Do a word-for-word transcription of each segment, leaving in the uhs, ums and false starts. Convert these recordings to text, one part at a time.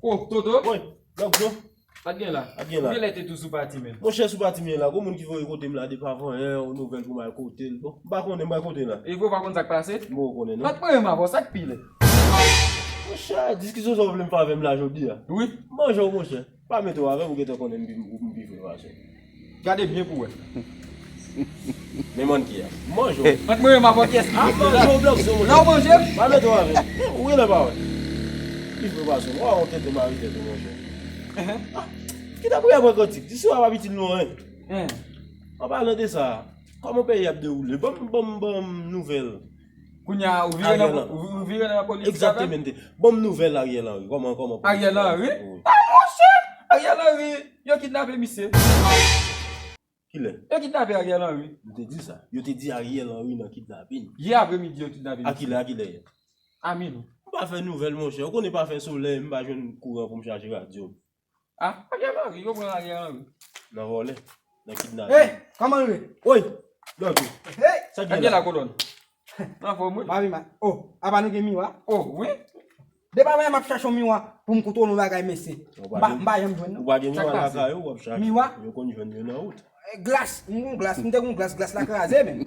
O, Toto? Wi, Blòkzo. Sa k gen la? Sa k gen la? Ou genlè te tou sou pati menm. Monchè, sou pati m ye la. Gon moun ki voye kote m la depi avan yè, yon nouvèl pou m al kote l. Bon, m pa konnen, m pral kote l la. E vre, ou pa konn sa k pase? M poko konnen, non. Sa k mwen menm avè w, sa k pi lèd? Monchè, diskisyon sa w vle m fè avè m la jodi a? Wi. Manje w, monchè. Pa mete w avè m, ou gentan konnen m pi, m pi vre pase w. Gade byen pou w wè. Men manje a. Manje w. Ant mwen menm avè w, kiyès ki pi vre la? Manje w, Blòkzo, monchè. Nan w manje m? Pa mete w avè m. Ou genlè pa wè. Pi vre pase w. Wa, yon tete mari tèt ou, monchè. Enhen. Ah, kite pou y ap pran kantik. Di sou a pa pitit nou, en. Enhen. An palan de sa, kòman peyi ap dewoule? Ban m, ban m, ban m nouvèl. Kounye a, ou vire nan, ou, ou vire nan politik avè m? Egzaktemente. Ban m nouvèl Ariel Henry. Kòman, kòman politik la? Ariel Henry? Wi. Ah, monchè! Ariel Henry, yo kidnape misye. Kilè? Yo kidnape Ariel Henry. M te di sa. Yo te di Ariel Henry nan kidnapin. Yè apremidi, yo kidnape misye. A kilè, a kilè yè? A minwi. M pa fè nouvèl, monchè. Ou konnen pa fè solèy, m pa jwenn kouran pou m chaje radyo. Ah, Ariel Henry, yo pran Ariel Henry. Nan vòlè, nan kidnapin. Hey, kòman nou ye? Woy, Blòkzo. Hey! Sa k gen la, kolòn? Anfòm, wi. Mami, ma. Oh, apa nou gen miwa? Oh, wi. Depi avan yè m ap chache yon miwa pou m kontwole yon bagay, mesye. M pa, m pa janm jwenn, non. Ou pa gen miwa lakay ou, w ap chache. Miwa? Yo konn jwenn yo nan wout. Eh, glas, m gon glas, m te gon glas, glas la kraze, men.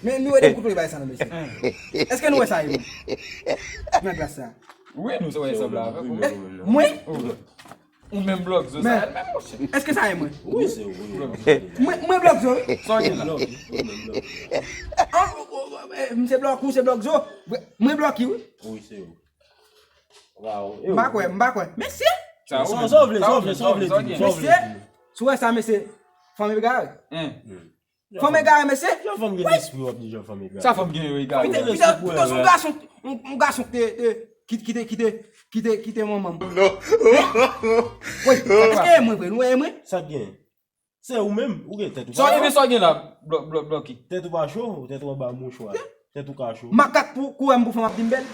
Men nou ede m kontwole bagay sa, non, mesye. Èske nou wè sa, e mwen? Nan glas sa. Wi, nou se wè sanble avèk ou. Eh, mwen? Ou menm Blòkzo, sa, men, èske sa e mwen? Wi, se ou, wi. Mwen, mwen Blòkzo, wi. Sa w gen la? Blòk, wi, mwen Blòk. Ah, oh, oh, oh, eh, m se Blòk, ou se Blòkzo. Mwen Blòki, wi. Wi, se ou. Waw. M pa kwè, m pa kwè. Mesye! Sa w vle, sa w vle, sa w vle di, sa w vle di. Mesye, si w wè sa, mesye, fanm egare. Fanm egare, mesye. Jan fanm gen lespri, w ap di jan fanm egare. Sa fanm gen yo egare. Pito, pito, pito se yon gason, yon, yon gason ki te, te, ki, ki te, ki te, ki te, ki te manman m. Non. Wi, èske e mwen vre? Nou wè e mwen? Sa k gen? Se ou menm, ou gen tèt ou pa cho. Sa w gen, sa w gen la, Blòk, Blòk, Blòki? Tèt ou pa cho, tèt ou anba mouchwa. Tèt ou ka cho. Makak pou, kouwè m pou fanm ap di m bèl.